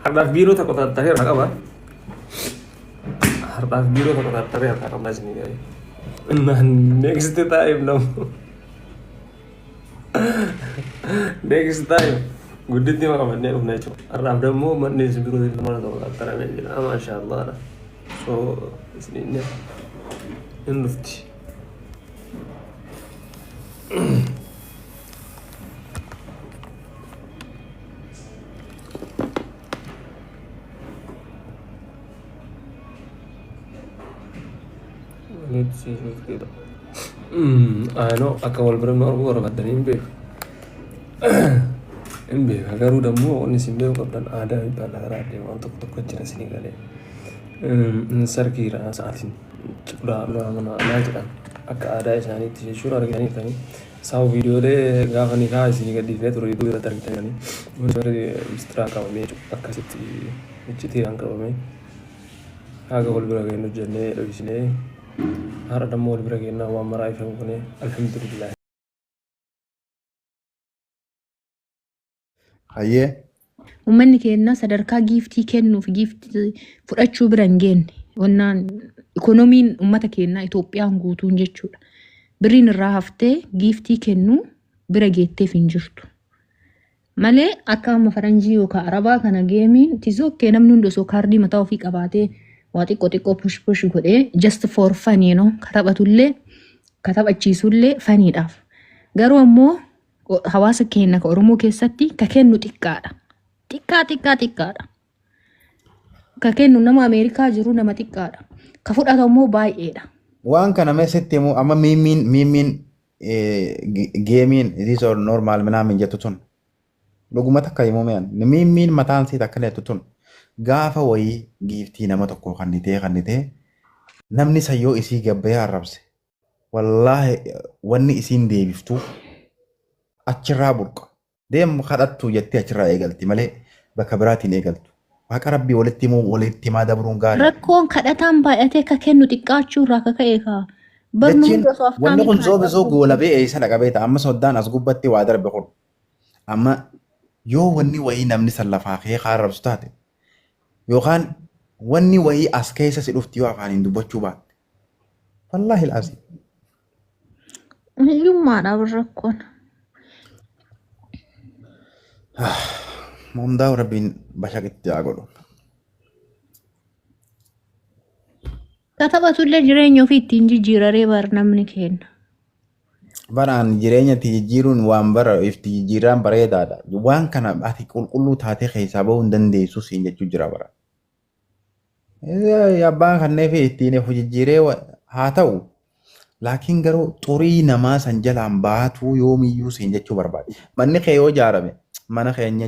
Har'aaf biiroo tokko taattaree harkaa qaba. Har'aaf biiroo tokko taattaree harkaa qabna isinii galee. Next time namu. Next time gudditti ma qabannee dhufna jechuudha. Har'aaf dammoo manni isin biroo mana tokko tattaramee jira. Maashaallah. So isiniin hin dhufti. Ano akka wal bira nu arguu barbaadanii hin beeku. Hin beeka garuu dammoo wanni isin beeku qabdan aadaa fi baala karaa adeemu waan tokko tokko jira isinii galee. Sarkiira sa'aatiin cuqdaa maal jedhan akka aadaa isaaniitti jechuun argitanii Saw viidiyoolee gaafa nikaa isinii gadhiifnee ture YouTube irratti argitanii warri mistiraan qabamee jechuudha akkasitti iccitiidhaan qabamee haga wal bira geenyu jennee dhoysinee har'a dammoo wal bira geennaa waan maraa ifa goonee alhamdulillah. Hayyee. Uummanni keenya sadarkaa giiftii kennuuf giiftii fudhachuu bira hin geenne. Wannaan ikoonomiin uummata keenyaa Itoophiyaan guutuun jechuudha. Birriin irraa haftee giiftii kennuu bira geetteef hin jirtu. Malee akka amma faranjii yookaan arabaa kana geemiin tizokkee namni hundi osoo kaardii mataa ofii qabaatee waa xiqqoo xiqqoo push push godhee just for fun you know ka taphatullee ka taphachiisullee faniidhaaf. Garuu ammoo hawaasa keenya ka Oromoo keessatti ka kennu xiqqaadha. Xiqqaa xiqqaa xiqqaadha. Ka kennu nama Ameerikaa jiru nama xiqqaadha. Ka fudhatu immoo baay'eedha. Waan kana mee sitti himu amma miimmiin miimmiin geemiin this or normal minaamin jettu tun dhuguma takka himuu mi'an miimmiin mataan siit akkana jettu tun gaafa wayii giiftii nama tokko kannitee kannitee namni san yoo isii gabbayee arrabse Wallaahi wanni isiin deebiftuuf achirraa burqa. Deem kadhattu jettee achirraa eegalti malee bakka biraatiin eegaltu. Waaqa rabbii walitti himuu walitti himaa dabruun gaarii. Rakkoon kadhataan baay'atee ka kennu xiqqaachuu irraa ka ka'e kaa. Barnu Jechiin hunda osoo wanni aftaanii kun kaan soo bisoo goolabee eessa dhaqabee ta'a. Amma soddaan as gubbatti waa darbe kun. Amma yoo wanni wayii namni san lafaa ka'ee kaan rabsu taate yookaan wanni wayii as keessa si dhufti yoo afaaniin dubbachuu baatte. Wallaahi al'aziim. Hiyyummaadha rakkoon. Hundaa'u rabbiin bashaqitti haa godhu. Ka taphatullee jireenya ofii ittiin jijjiiraree bar namni kenna. Baraan jireenya itti jijjiiruun waan bara itti jijjiiraan bareedaadha. Waan kana ati qulqulluu taatee keessaa bahuu hin dandeessu siin jechuu jira bara. Abbaan kanneefi ittiin of jijjiiree haa ta'u. Laakiin garuu xurii namaa san jalaan baatuu yoomiyyuu siin jechuu barbaade. Manni kee yoo ijaarame mana keenya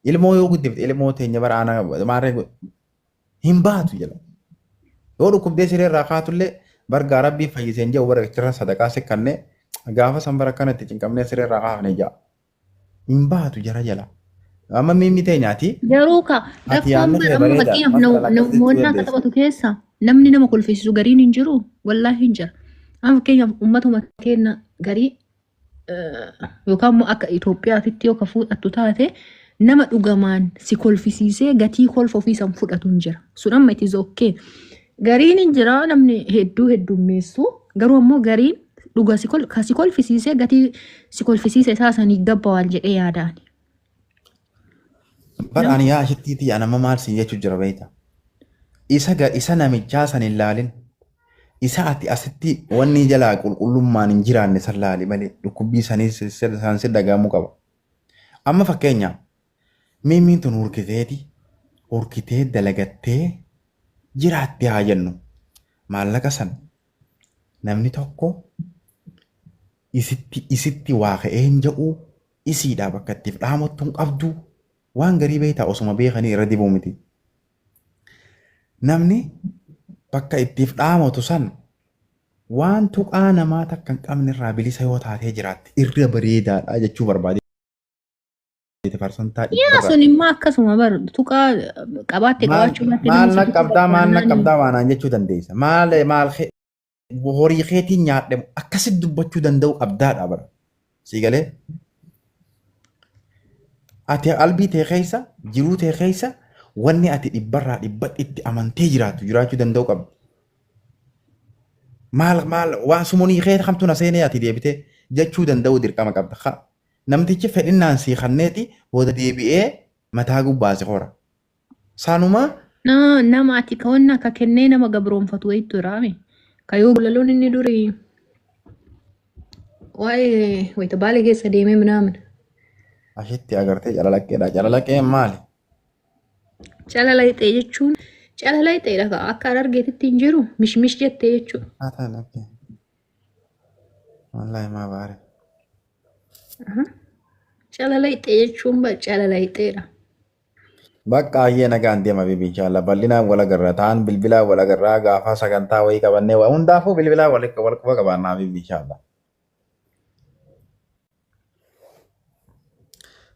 ilmoo yoo guddifte ilmoo teenya bara aanaa maarree hin baatu jala. Yoo dhukkubdee siree irraa kaatullee bargaa rabbii fayyiseen jedhu bara achirra sadaqaa sikkannee gaafa san bara akkana itti cinqamnee siree irraa kaafne ja'a. Hin baatu jara jala. Amma miimmi tee nyaati. Garuu ka Ati rakkoon yaadni bar kee amma bareeda. fakkeenyaaf Masala akkas jechuu namoonni akka dandeessa. taphatu keessa namni nama kolfisiisu gariin hin jiru wallaahi hin jira. Amma fakkeenyaaf uummatuma keenya garii yookaan immoo akka Itoophiyaatitti yoo ka fudhattu taate nama dhugamaan si kolfisiisee gatii kolfa ofii san fudhatu hin jira. Sun amma it is okay. Gariin hin jira namni hedduu heddummeessu garuu ammoo gariin dhuga si kol ka si kolfisiisee gatii si kolfisiise isaa sanii gabbawaal jedhee yaadaani. Bar ani yaa ashittii tiyya ana amma maal siin jechuu jira beekta. Isa isa namichaa san hin laalin. Isa ati asitti wanni jalaa qulqullummaan hin jiraanne san laali malee dhukkubbii sanii san si dhagahamuu qaba. Amma fakkeenyaaf miimmiin tun hurkiteeti hurkitee dalagattee jiraatte haa jennu. Maallaqa san namni tokko isitti isitti waa ka'ee hin jedhu isiidhaa bakka ittiif dhaamattu hin qabdu waan garii beektaa osuma beekanii irra dibuu miti. Namni bakka ittiif dhaamatu san waan tuqaa namaa takka hin qabne irraa bilisa yoo taatee jiraatte irra bareedaadha jechuu barbaade. Parsantaa Yaa dhibbarraa. sun immoo akkasuma bar tuqaa qabaatte Maal qabaachuu baatte namni maal si na tuquu qabdaa maal na barbaannaan qabdaa waanaan jechuu dandeessa. Maal maal horii keetiin nyaadhe akkasitti dubbachuu danda'u qabdaadha bara. Sii galee? Ati qalbii tee keessa jiruu tee keessa Wanni ati dhibbarraa dhibbatti itti amantee jiraattu jiraachuu danda'u qabdi. Maal maal waan sumunii kee kamtu na seenee ati deebitee jechuu danda'u dirqama qabda. Ha, namtichi fedhinnaan sii kanneeti booda deebi'ee mataa gubbaa si hora. Sanuma. Na nama ati ka wanna ka kennee nama gabroonfatu wayitu jiraame. Ka yoo laloon inni durii waa'ee wayita Baalee keessa deemee minaamin. Ashitti agartee calalaqqeedha. Calalaqqeen maali? Calalayxee jechuun calalayxeedha ka akka Harargeetitti hin jiru mishmish jettee jechuudha. Akkaataa lakkee. Wallaahi maa baare. Calalayxee jechuun ba calalayxeedha. Bakka ayyee nagaan deema bibi inshallah. Bal'inaan wal agarra. Ta'an bilbilaa wal agarraa gaafa sagantaa wayii qabannee waa hundaafuu bilbilaa wal wal quba qabaannaa bibi inshallah.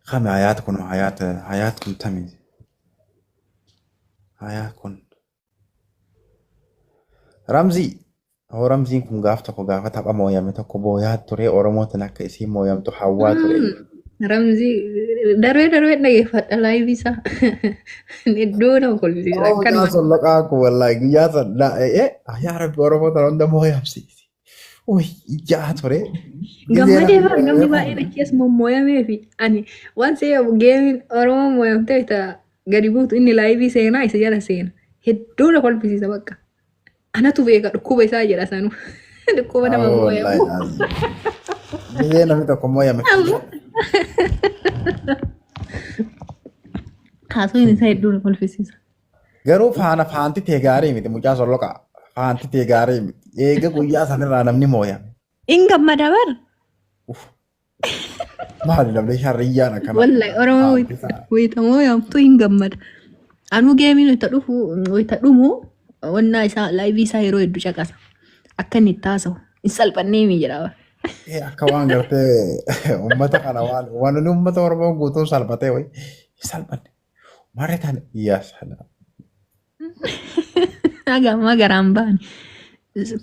Kami hayaat kun hayaat hayaat kun tami hayaat kun Ramzii hoo Ramziin kun gaaf tokko gaafa tapha mooyame tokko booyaa ture Oromootiin akka isiin mooyamtu hawwaa ture. Ramzii darbee darbee dhageeffadha live isaa. Iddoo nama kolfisiisa Oromoo akkanuma. mucaa sollaqaa kun wallaahi guyyaa san yaa rabbi Oromoo tana hunda mooyamsiisi. Uy ijaa ture. Gizee Gammadee namni bara namni mooyame baay'een achi as mommooyamee fi ani waan seeyamu geemiin Oromoo mooyamtee ta gadi buutu inni live seenaa isa jala seena. Hedduu na kolfisiisa bakka. Anatu beeka dhukkuba isaa jedha sanuu. Dhukkuba nama Awoo wallaahi mooyamu. laazim. Gizee namni tokko mooyame Amma haasawni isaa hedduu na kolfisiisa. Garuu faana faanti tee gaarii miti mucaa solloqaa. Faanti tee gaarii miti. Eega guyyaa sanirraa namni mooyame. In gammada bar. Uf. Maali namni sharriyyaan akkana. Wallahi Oromoo Faanti isaa. wayita mooyamtu hin gammada. Anuu geemiin wayita dhufu wayita dhumu wannaa isaa live isaa yeroo hedduu caqasa. Akka inni itti haasa'u hin salphannee mi jedha. Bar. Ee, akka waan gartee uummata kana waan waan inni uummata Oromoo guutuun salphatee wayi hin salphanne. Marre tana yaa salaam. Haga ammaa garaan baane.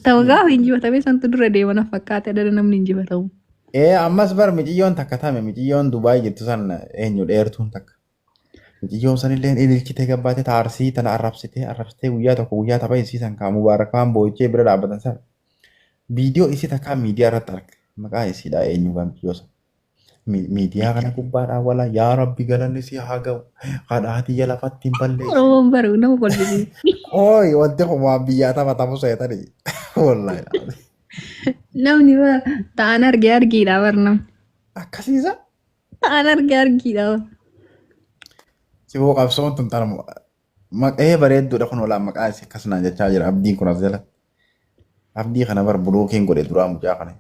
Ta'u gaafa injifatame santu dura deema na fakkaate adada namni injifatamu. Ee ammas bar miciyyoon takka tame miciyyoon Dubaay jirtu san eenyu dheertuun takka. Miciyyoon sanillee ililchitee gabbaatee taarsii tana arrabsitee arrabsitee guyyaa tokko guyyaa tapha isii san kaa Mubaarak faan boo'ichee bira dhaabbatan san. Viidiyoo isii takkaa miidiyaa irratti arge. Maqaa isiidha eenyu gaa miciyyoo san. Miidiyaa kana gubbaadhaa wala yaa rabbi galanni si haa ga'u. Kadhaatii jala lafatti hin balleessin. Oromoon baru nama kolfisiisa. Ooyi wanti kun waan biyyaa taphatamu seetanii. Wallaahi. Namni bara ta'an arge argiidha bar namni. Akkasiisa. Ta'an arge argiidha bar. Siboo qabsoon tun tana maqee bareedduudha kun olaan maqaa isii akkas naan jechaa jira abdiin kun as jala. Abdii kana bar bulookiin godhe duraa mucaa kana.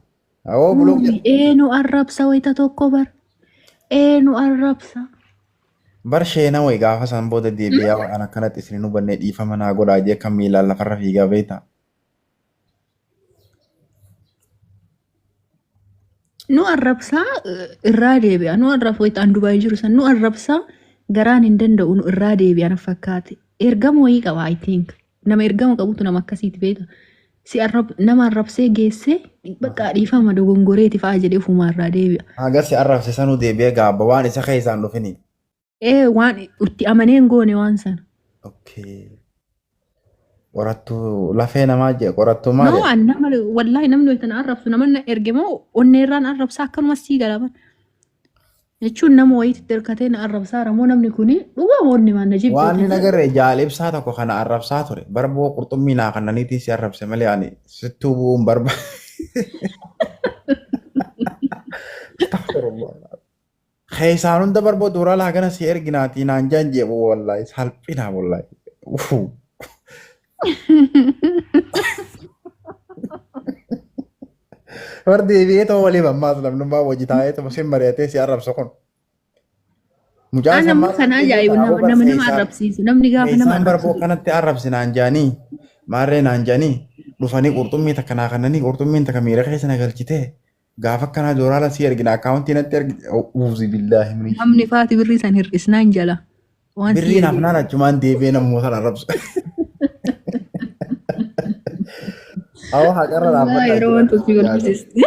Awoo block jedha. Eenu arrabsa wayita tokko bar. Eenu arrabsa. Bar sheena wayi gaafa san booda deebi'ee waan akkanatti isin hin hubannee dhiifama naa godhaa jee kan miilaan lafarra fiigaa beektaa. Nu arrabsaa irraa deebi'a. Nu arrabsa wayita an Dubaay jiru san nu arrabsaa garaan hin danda'u nu irraa deebi'a na fakkaate. Ergama wayii qaba I think. Nama ergama qabutu nama akkasiiti beekta. Si arrab nama arrabsee geessee bakka dhiifama dogongoreeti fa'a jedhee ofumaa irraa deebi'a. Haga si arrabse sanuu deebi'ee gaabba waan isa keessaan dhufini. Ee waan itti amanee hin goone waan sana. Okay. Qorattuu lafee namaa jee qorattuu maal No, jedha? an nama wallahi namni wayita na arrabsu nama na erge moo onneerraan arrabsaa akkanumas sii gala bar. Jechuun nama wayiitti hirkatee na arrabsaara moo namni kuni dhugaa moo inni maan na jibbe Waan hin kana. agarre jaal ibsaa tokko kana arrabsaa ture. Barboo qurxummii naa kannaniitiin si arrabse malee ani sittuu bu'uun barba. Astaghfirullah. Keessaan hunda barboo duraa laagana si erginaatii naan jaan jeebu wallaahi salphinaa wallaahi. Ufuu. Bar deebi'ee too waliif ammaas namnummaa wajji taa'ee tuma sin mari'atee si arrabsu kun. Mucaan Ana san immoo maal kana sitti ajaa'ibu beektaa? nama Aboo bar nama nama keessaan arrabsiisu namni gaafa nama keessaan barboo arrabsiisu kanatti arrabsi naan jaanii maarree naan jaanii dhufanii qurxummii takka naa kannanii qurxummiin takka miira keessa na galchitee gaafa akkanaa dooraala si ergina akkaawuntii natti ergi uuzi billaahi minii. Namni faati birrii san hir'isnaan jala waan si Birriin erge. hafnaan achumaan deebi'ee namoota sana arrabsu. Awwa haqarra Wallaahi dhaabbadhaa yeroo wanti si jiraadhaa. kolfisiisti.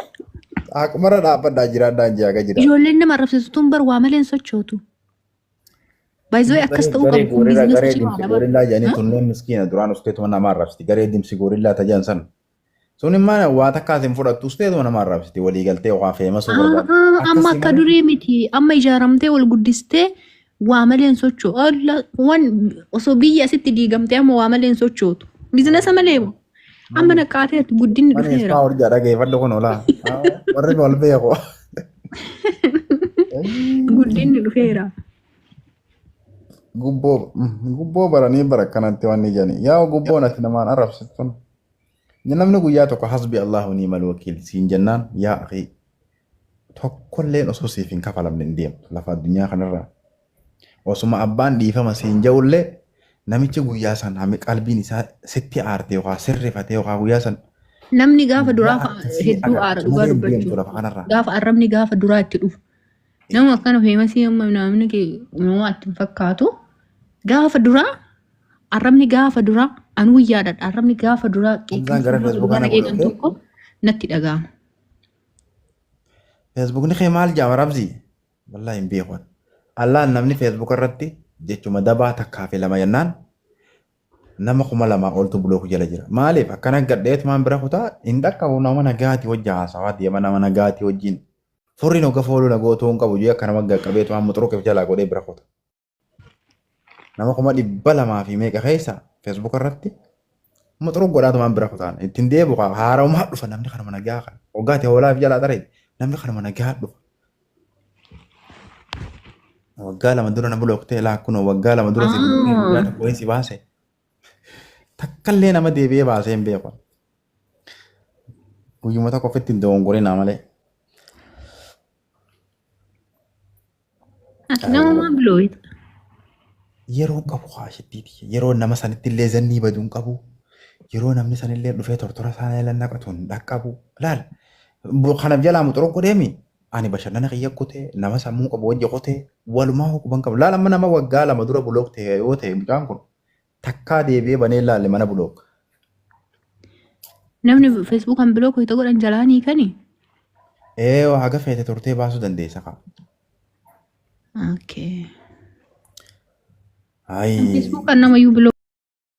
Haqumarra dhaabbadhaa jiraadhaa hin jaaga jira. Ijoolleen nama arrabsiisu tun bar waa malee hin sochootu. Baay'ee akkas Garee ta'uu garee qabu kun goorillaa biizinasa garee dimsi cimaadha bara. goorillaa jedhanii tunneen miskiina duraan usteetuma nama arrabsiti. Garee dimsi goorillaa tajan san. Sun immoo waa takkaas hin fudhattu usteetuma nama arrabsiti walii galtee yookaan feemasuu barbaadde. Amma Akkasii akka malee. durii miti. Amma ijaaramtee wal guddistee waa malee hin socho'u. Waan osoo biyya asitti diigamtee amma waa malee hin sochootu. Biizinasa malee moo? Amma naqaatee guddinni Mana dhufeera. ismaa hojjaa dhageeffadhu kun olaa. Warri wal beeku. Guddinni dhufeera. Gubboo gubboo baranii bara kanatti waan ni jedhani. Yaa gubboon ati namaan arrabsitu. Namni guyyaa tokko hasbi Allahu ni'mal wakiil siin jennaan yaa akii tokkolleen osoo siif hin kafalamne hin deemtu lafa addunyaa kanarraa. Osuma abbaan dhiifama siin ja'ullee namichi guyyaa san hami qalbiin isaa sitti aarte yookaan sirrifate yookaan guyyaa san Namni gaafa duraa guyyaa akkasii hedduu aara agartu dhugaa malee hin deemtu dubbachuuf. lafa kanarraa. Gaafa arrabni gaafa duraa itti dhufu. Nama akkana feemasii amma namni kee uumamaa itti hin fakkaatu. Gaafa duraa arrabni gaafa duraa anuu yaadadha. Arrabni gaafa duraa Hamzaan qeeqamsa gara gaafa feesbuukaa duraa na na qeeqan godhate. tokko natti dhaga'ama. Feesbuukni kee maal jaama Ramzii? Wallaahi hin beeku. Allaan namni feesbuuka irratti jechuma dabaa takkaa fi lama jennaan nama 2000 oltu bulooku jala jira. Maaliif akkana gadheetumaan bira kutaa hin dhaqqabu nama nagaati wajji haasawaa deema nama nagaati wajjin. Furriin hogga fooluu nagoo otoo hin qabu jee akka nama qaqqabeetumaan muxuruqif jalaa godhee bira kuta. Nama 200,000 fi meeqa keessa feesbuuka irratti muxuruq godhaatumaan bira kutaan ittiin deebi'u haara'umaa dhufa namni kanuma nagaa kana. Hoggaati hoolaaf jalaa taree namni kanuma nagaa dhufa. Waggaa 2 dura na bulooktee laa kunoo waggaa 2 dura si bulookee guyyaa tokko wayii si baase. Takkallee nama deebi'ee baasee hin beeku. Guyyuma tokko ofitti hin dogongorinaa malee. Ati nama maa bilooyita? Yeroo qabu haashittiiti. Yeroo nama sanitti illee zannii baduu hin qabu. Yeroo namni sanillee dhufee tortora isaa jala naqatu hin dhaqqabu. Laal kanaaf jalaa muxuroo godheemi. Ani bashannana kiyya kutee nama sammuu qabu wajji kutee walumaa hukuban qabu. Laal amma nama waggaa 2 dura bulook ta'e yoo ta'e mucaan kun takkaa deebi'ee banee laalle mana bulook. Namni feesbuukaan bilook wayita godhan jalaanii kani? Ee haga feete turtee baasuu dandeessa kaa. Okay. Ayi. Feesbuukaan namayyuu bilook.